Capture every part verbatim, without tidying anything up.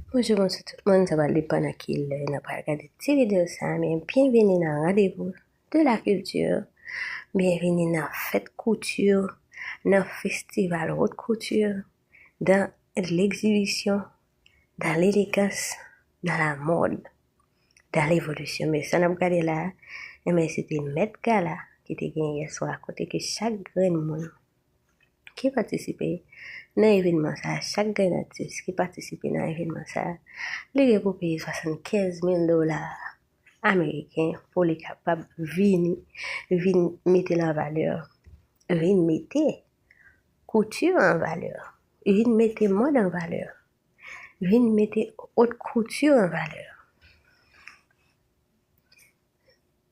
Bonjou, bonswa tout moun, sa pral depann nan ki lè nou pral gade ti videyo sa a, men byenveni nan Rendez-vous de la Culture, byenveni nan fèt kouti, nan festival haute couture, dans l'exhibition, dans l'élégance, dans la mode, dans l'évolution. Men sa n ap gade la a, enben se te Met Gala ki te genyen yè swa, kote ke chak grenn moun ki patisipe nan evènman sa a, chak grenn atis ki patisipe nan evènman sa a, li gen pou peye swasannkenz mil dola ameriken pou li kapab vini, vin mete l an valè, vin mete kouti an valè, vin mete mòd an valè, vin mete haute couture an valè.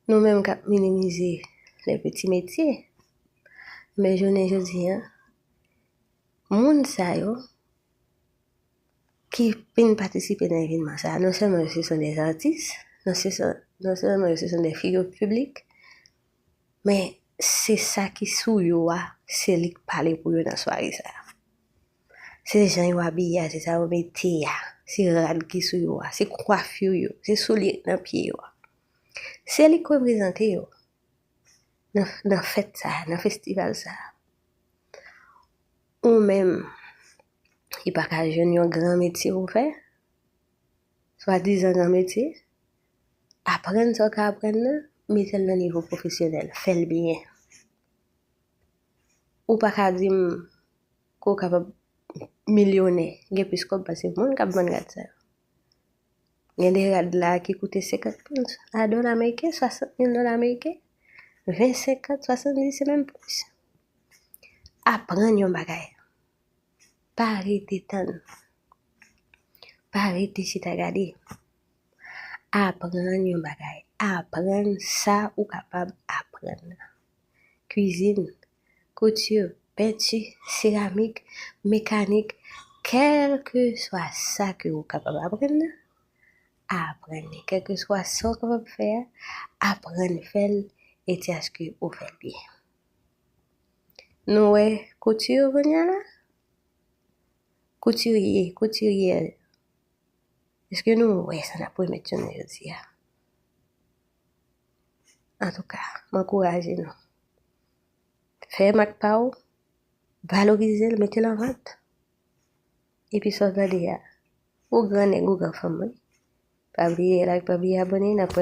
Nou menm k ap minimize les petits métiers, men jounen jodi a, moun sa yo ki vin patisipe nan evènman sa a, non sèlman yo se sont des artistes, non se son, non sèlman yo se sont des figures publiques, men se sa ki sou yo a, se li k pale pou yo nan sware sa a. Se jan yo abiye a, se sa yo mete a, se rad ki sou yo a, se kwafi yo, se soulye k nan pye yo a. Se li k reprezante yo nan, nan fèt sa a, nan festival sa a. Ou menm ki pa ka jwenn yon gran metye pou fè, swadizan gran metye, aprann sa w ka aprann nan, mete l nan nivo pwofesyonèl, fè l byen. Ou pa ka di m ke w kapab milyonè, gen plis kòb pase moun k ap vann rad sa yo. Gen de rad la ki koute senkant mil dola ameriken, swasant mil dola ameriken, ven, senkant, swasanndis, se menm plis. Aprann yon bagay. Pa rete tann. Pa rete chita gade. Aprann yon bagay. Aprann sa ou kapab aprann. Kwizin, kouti, penti, seramik, mekanik, kèlkeswa sa ke ou kapab aprann nan, aprann li. Kèlkeswa sa ou kapab fè a, aprann fè l, e ti aske ou fè l byen. Nou wè kouti yo kounye a la? Koutirye, koutiryè. Èske nou wè sa n ap remèt yo nan jodi a? Antouka, m ankouraje nou. Fè mak pa w, valorize l, mete l an vant. Epi sa w tande a, ou gran nèg, ou gran fanm, wi. Pa bliye like, pa bliye abòne, n ap